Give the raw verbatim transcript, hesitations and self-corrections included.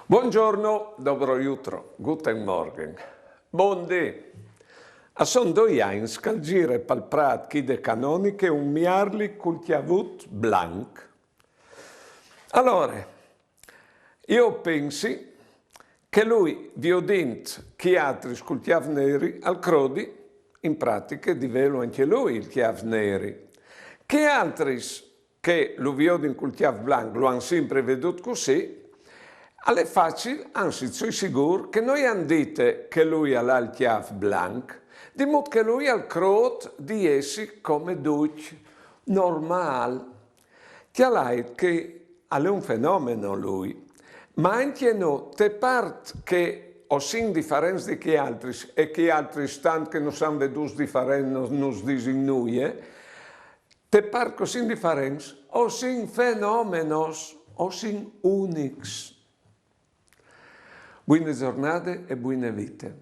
Buongiorno, dobro jutro, guten Morgen. Bundì. A son doi agns ch'al gire pal prât chi de Canoniche un miarli cul cjavut blanc. Alore, jo o pensi che lui, viodint chei altris cul cjâf neri, al crodi, in pratiche, di vêlu ancje lui il cjâf neri. Chei altris che lu viodin cul cjâf blanc, lu àn simpri viodût cussì, al è facil, anzit, o soi sigûr, che no i àn dite che lui al à il cjâf blanc, di mût che lui al crôt di jessi come ducj, normâl. Cjalait che al è un fenomen lui, ma ancje nô, te part che o sin difarents di chei altris e chei altris, tant che nus àn viodûts difarents, no nus disin nuie, te part che o sin difarents, o sin fenomenos, o sin unics. Buine zornade e buine vite.